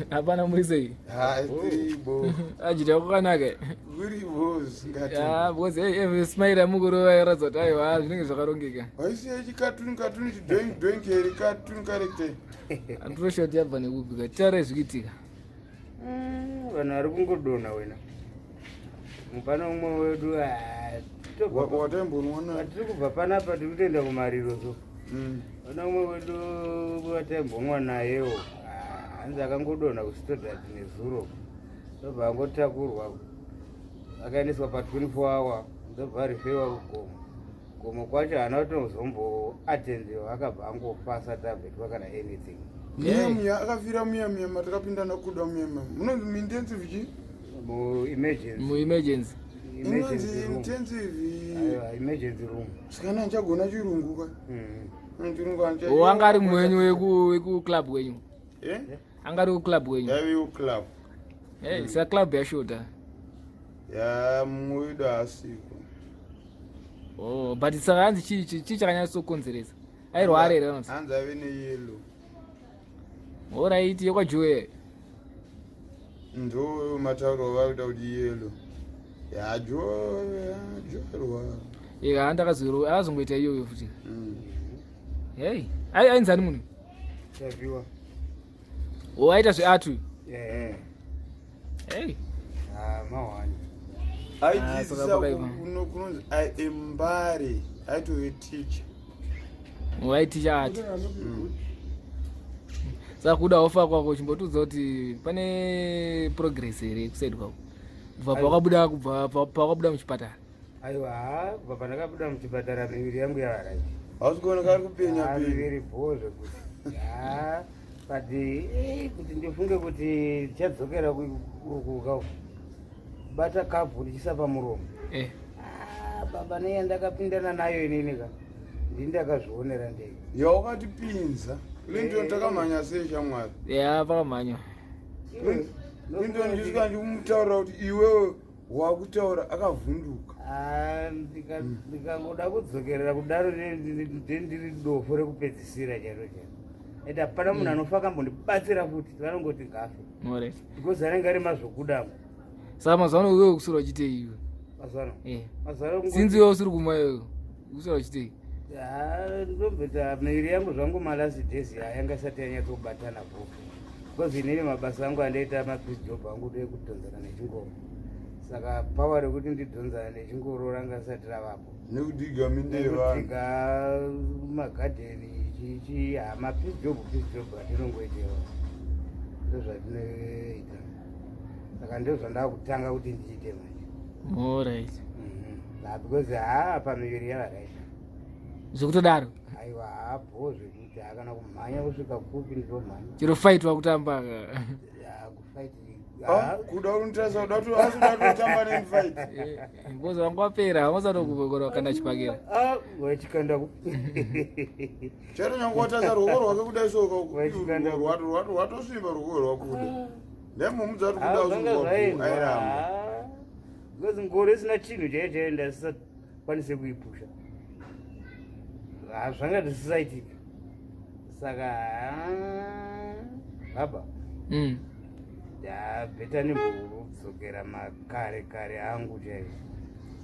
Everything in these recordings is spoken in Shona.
Hapana, muri sei? Ajita kwakanaka. Because every smile yamukurova yaratidza kuti aiwa, zvinenge zvakarongeka. Waisiya chikatuni katuni chidonk donk here, katuni character? Andinoshoti yabva nekubika tare zvikiitika. Vanhu vari kungodonha wena. Mupano umwe wedu wataimbonwa. Tiri kubva panapa, tiri kutoenda kumariro so. Pana umwe wedu wataimbonwa nayewo, hanzi akangodonha kuStoddard nezuro, ndobva angotakurwa akaendeswa pa24 hour, ndobva arifewa kuGomo. Gomo kwacho haana kutozomboatendiwa, akabva angofa asati abvetwa kana anything. Muya muya akafira muya muya matakapinda nakuda muya muya munonzi muintensive chi? Muemergency. Muemergency. Inonzi intensive. Aiwa, emergency room. Sikana anchagona chirungu ka. Chirungu ancha. Wanga ari mwenyu wekuclub wenyu? Eh? Anga ari kuclub wenyu? Yaive kuclub. Hey, sa club yashota. Ya, mumwe wedu haasiko. Oh, but saka hanzi chii chakanyatsokonzeresa? Airwara here vanoti? Hanzi ave neyellow. Alright, yekwaJoe. Ndo matauro vakuita kuti yellow ya Joe rwara. Ika handakazoro akazongoita iyoyo futi. Hey, ai ainzani munhu? Chaviwa. O, aita zveatu. Eh. Hey. Ah, mawani. Aidzidzisa. Saka pakaipa. Kunonzi aembare, aitove teacher. Waiticha ati. Saka kuda ofa kwako, chimbotiudza kuti pane progress here kuside kwako kubva pawakabuda, kubva pawakabuda muchipatara? Aiwa, ha, kubva pandakabuda muchipatara miviri yangu yava right. Hausi kuona kari kupenya Ah, penya? Miviri bhoo zvekuti. Ha, but kuti ndifunge kuti ndichadzokera uku ka bata kapu ndichisa pamuromo. Ah, baba, neya ndakapindana nayo inini ka, ndini ndakazvionera ndega. Yawakatipinza, Clinton, takamhanya sei, shamwari? Ya, pakamhanywa. Clinton, ndisvika ndikumutaurira kuti iwewe wakutaura, akavhunduka. Ah, ndikangoda kudzokerera kudaro ndiri dofo rekupedzisira chairo chairo, ende hapana munhu anofa akambondibatsira futi, vanongoti ngafe. Because anenge ari mazvokudamo. Saka mazuva ano iwewe kusura uchitei iwe? Mazuva ano? Eh. Mazuva ano Sinzi iwe usiri kumwa, iwewe kusura uchitei? Ah, ndomboita miviri yangu zvangu, malast days yanga isati yanyatsobatana bho, because inini mabasa angu andaita, mapiece job angu ndekudhonzana nechingoro, saka power rekuti ndidhonzana nechingoro ranga risati ravapo. Nekudhiga minda yevanhu. Nekudhiga magadheni, chichi, mapiece job, piece job atinongoitewa, ndozvatinoita, saka ndozvandaa kutanga kuti ndiite manje. Ah, because haa, pamiviri yava right. Zvekutodaro. Aiwa, hapo zvekuti hakana kumhanya kusvika kupi, ndizomhanya. Chero fight wakutamba? Ya, kufight. Ah, kuda unotarisa kuda kuti asi kuda kutotamba nemufight. Because wanga wapera, wasati kana chipakera. Wachikanda. Chero nyange watarisa ruoko rwake kudai soka, Wachikanda. rwatosimba ruoko rwakuda, ndaimomudza kuti kuda Zvanga usingwa zvaendwa. airamba. Because ngoro isina chinhu chaiyo chaiyo ndasisakwanise kuipusha. Ah, zvanga zvisisaitika, saka ah, baba, ya, better ndimbodzokera makare kare angu chaizvo,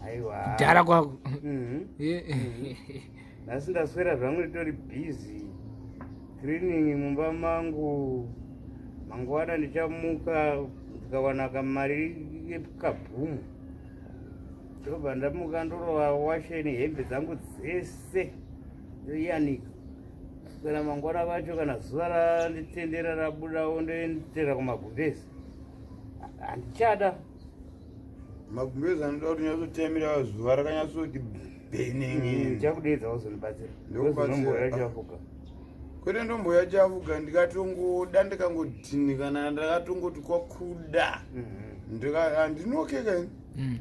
aiwa. Dhara kwako. Nhasi ndaswera zvangu nditori busy cleaning mumba mangu. Mangwana ndichamuka ndikawana kamari yekabhumu, ndobva ndamuka ndorova washeni hembe dzangu dzese, ndoyanika. Kana mangwana vacho, kana zuva randitendera rabudawo, ndoendera kumagumbezi, handichada. Magumbezi anoda kuti unyatsotemera zuva rakanyatsoti benengeni. Ndichakudeedza wazondibatsira. Ndokubatsira. Ndomboya chafuka. Kwete, ndomboya chafuga, ndikatongoda ndikangodhinikana, ndakatongoti kwakuda. Handinokeka ini.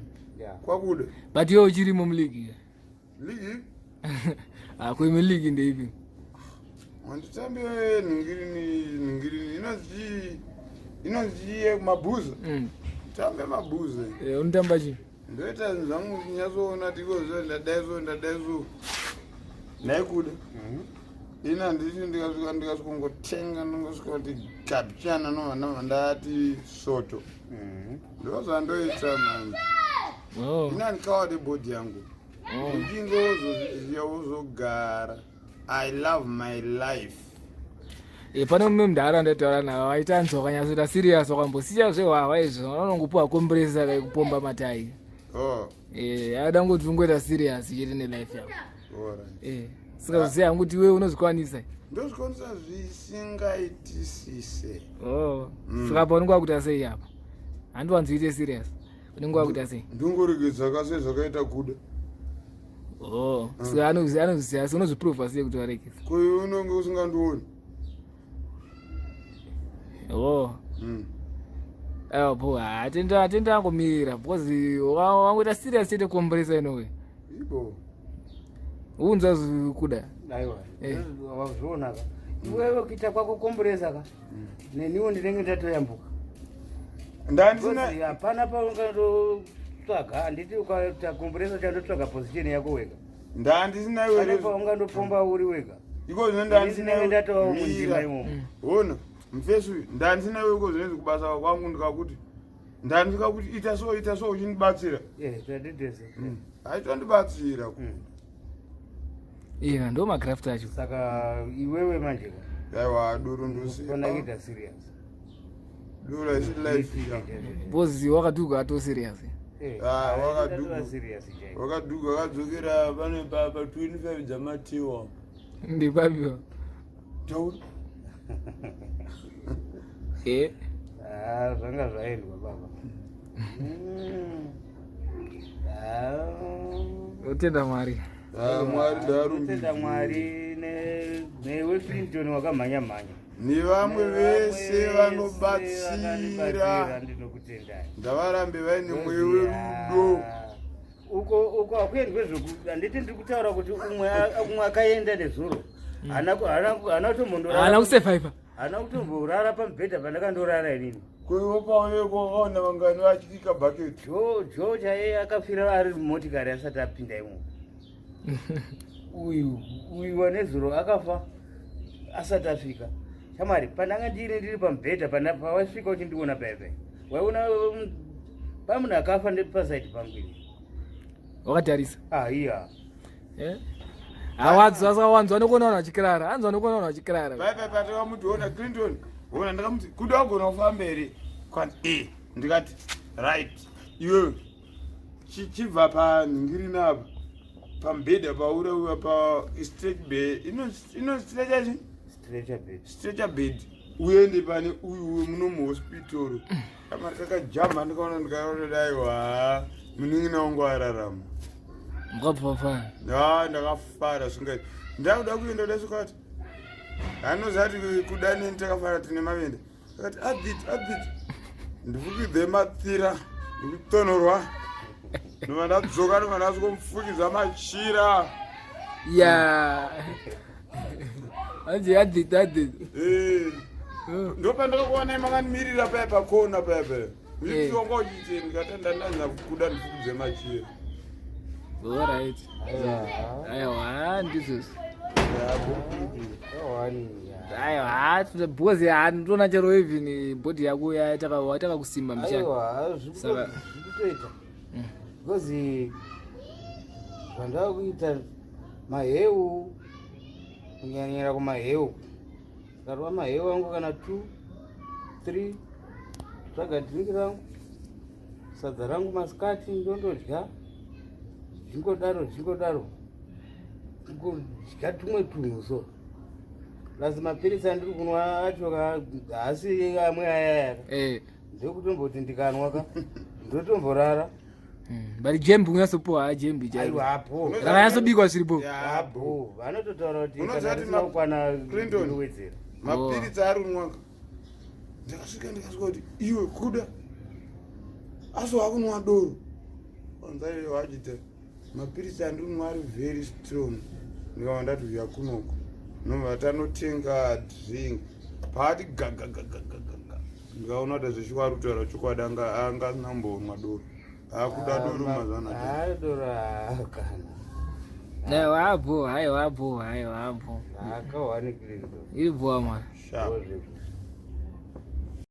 Kwakuda. But iwe uchirimo muligi? Ligi? Akuimi ligi ndeipi? Handitambe nhingirini, nhingirini inonzi, inonzi mabhuza. Tambe mabhuza. Eh, unotamba chii? Ndoita zvinhu zvangu ndinyatsoona tiko, ndadai so, ndadai so, naikuda. Ini handiti ndikasvika ndikasvikongotenga ndongosvika kuti gapichana nobva ndabva ndati soto. Ndozvandoita manje. Oh. Ini handikawade bhodhi yangu. Oh. Ndinge wozozviziva wozogara. I love my life. Eh, pane mumwe mudhara ndaitaura nawo aita anzi wakanyatsoita serious wakambosiya zvehwahwa izvo vanongopuwa kompresa kaikupomba matai. Oh, Eh, ada ngoti ungoita serious chete nelife yako. alright. Eh, saka ziya hangu kuti iwe unozvikwanisa. Ndozvikwanisa zvisingaitisise. Oh, saka pa unenge wakuita sei apa? Handiwanzoite serious. Unenge wakuita sei? Ndongoregedza kase zvakaita kuda. Oh, saka anozviziva asi unozviprova sei kuti waregedza? Ko iwe unonge usingandioni. Oh. Aiwa po, atenda atenda angomira because wangoita serious chete kompresa inowe. Ibo. Unza kuda. Aiwa, Eh. wazvionaka iwewe kuita kwako komburesa ka, neniwo ndinenge ndatoyambuka. Ndandisina Because hapana paungandotsvaga, handiti ukaita komburesa chandotsvaga position yako wega. Ndandisina Pane iwe. paungandopomba uri wega. Iko zvino Ini ndandisina ndinenge ndatovawo mundima Mira. imomo. Ona, mufesi uyu ndandisina iwe iko zvinezvi kubasa kwangu ndikakuti ndandikakuti ita so ita so uchindibatsira. Eh, tadidese. Aitondibatsira. Iya, ndo magraft acho. Saka iwewe manje ka, Aiwa doro ndosi. fana kuita serious. Doro isi life ya. Because wakatuka ato serious. Eh, Ah, wakaduku. ndatova serious chaiko. Wakaduka wakadzokera pane pa pa 25 dzamatiwa. Ndipapiwa. Taura. Eh. Ah, zvanga zvaendwa baba. Ah. Otenda Mwari. Ah, Mwari Totenda ndarumbidza. Mwari newe Clinton wakamhanya mhanya. Nevamwe vese vanobatsira. Vanobatsira, ndinokutendai. Ngavarambe vaine mweya werudo. Uko uko hakuendwe zvoku, handiti ndiri kutaura kuti umwe umwe akaenda nezuro haana haana kutombondorara. Haana kusurvive. Haana kutomborara pamubhedha pandakandorara inini. Koiwo pauye kwakaona vangani vachitika bhaketi. Jo chaiye akafira ari mumotikari asati apinda imomo. Uyu uyu wanezuro akafa asati asvika. Shamwari, pandanga ndiri ndiri pamubhedha pawasvika uchindiona paipai, waiona pamunhu akafa ndepasaidi pangu ini. Wakatarisa. Ah, iya. Eh? Hawanzwa asawanzwa nokuona vanhu vachikirara. Anzwa nokuona vanhu vachikirara. Pai pai patakamuti ona Clinton, ona ndakamuti kuda wagona kufamba here? Kwanzi eh, ndikati right. Iwewe chibva panhingirina apa pamubhedha pauri uya pa stretch bed ino stretcher chi? Stretcher bed. Stretcher bed uende pane uyu uyu muno muhospital. Kamari kakajamba ndikaona ndikaona dai wa munin'ina wangu ararama. Mukabva. Ha, ndakafara zvingaiti. Ndakuda kuenda ndasvikati anozati kuda neni takafara tine mavende akati abit abit ndifukidze matsira ndikutonorwa ndobva ndadzoka ndobva ndasvikomufukidza machira. Ya. Anzi adit adit. Eh, ndopandakakuwanai makandimirira paya pakona paya paya Eh. uchiti wanga uchiite ndikati ndandanza kuda ndifukidze machira. All right. Aiwa, ndizvozvo. Aiwa, because ndinoona chero even body yako yatakakusimba mbichana. Aiwa, Saka- zvikutoita because zvandava kuita maheu, kunyanyira kumaheu, ndikarova maheu angu kana 2 3, tsvaga drink rangu, sadza rangu masikati ndondodya, zvingodaro zvingodaro, kudya tumwe tunhu so, plus mapirisi andiri kunwa acho ka haasi amwe ayaya. Ndekutomboti ndikanwa ka ndotomborara. But jembi unyatsopuwa ha jembi chairo. Aiwa, apo Rakanyatsobikwa zviripo. Apo vanototaura kuti Unoziva kana kuti risina kukwana Clinton. ndowedzera. Mapiritsi ari kunwaka ndakasvika ndikasvika kuti iwe kuda asi wakunwa doro anzaiwe wachita mapiritsi andiri kunwa ari very strong. Ndikava ndati uya kunoko nobva tanotenga drink paati gagagagagaga ndikaona kuti zveshuwa ari kutaura chokwadi anga asina kumbonwa doro akuda doro mazuva anaya. Doro kana. Aiwa bho, aiwa bho, aiwa bho. Akawani clean. Iri bho, mwana. Sharp.